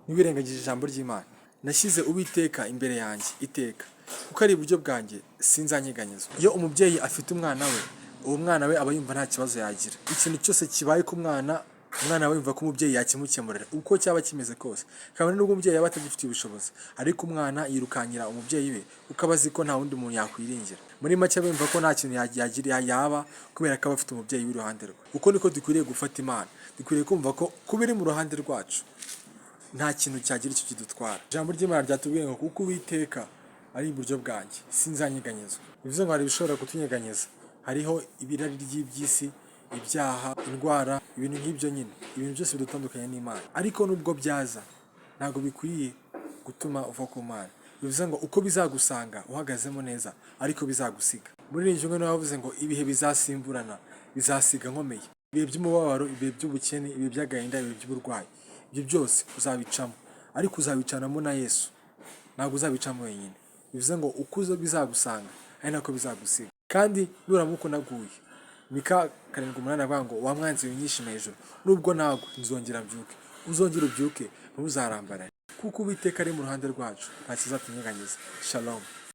Ntiwirengagije ijambo ry'Imana. Nashyize Uwiteka imbere yanjye iteka, kuko ari iburyo bwanjye sinzanyeganyezwa. Iyo umubyeyi afite umwana we, uwo mwana we aba yumva nta kibazo yagira. Ikintu cyose kibaye ku mwana, umwana aba yumva ko umubyeyi yakimukemurira uko cyaba kimeze kose, kabone n'ubwo umubyeyi yaba atagifitiye ubushobozi. Ariko umwana yirukankira umubyeyi we kuko aba azi ko nta wundi muntu yakwiringira. Muri make, aba yumva ko nta kintu yagira yaba, kubera ko aba afite umubyeyi w'iruhande rwe. Uko niko dukwiriye gufata Imana. Dukwiriye kumva ko kuba iri mu ruhande rwacu, nta kintu cyagira icyo kidutwara. Ijambo ry'Imana ryatubwiye ngo: "Kuko Uwiteka ari iburyo bwanjye, sinzanyeganyezwa." Bivuze ngo hari ibishobora kutunyeganyeza. Hariho ibirari ry'iby'isi, ibyaha, indwara, ibintu nk'ibyo nyine, ibintu byose bidutandukanya n'Imana. Ariko nubwo byaza, ntabwo bikwiriye gutuma uva ku Mana. Bivuze ngo uko bizagusanga uhagazemo neza, ariko bizagusiga. Muri iyi umwe niwe wavuze ngo: "Ibihe bizasimburana bizasiga nkomeye." Ibihe by'umubabaro, ibihe by'ubukene, ibihe by'agahinda, ibihe by'uburwayi, ibyo byose uzabicamo, ariko uzabicanamo na Yesu, ntabwo uzabicamo wenyine. Bivuze ngo uko bizagusanga ari nako bizagusiga. Kandi nuramuka unaguye, Mika 7:8 avuga ngo: "Wa mwanzi winyishima hejuru, nubwo nagwa nzongera mbyuke." Uzongera ubyuke, ntuzarambarare, kuko Uwiteka ari mu ruhande rwacu, nta kizatunyeganyeza. Shalom.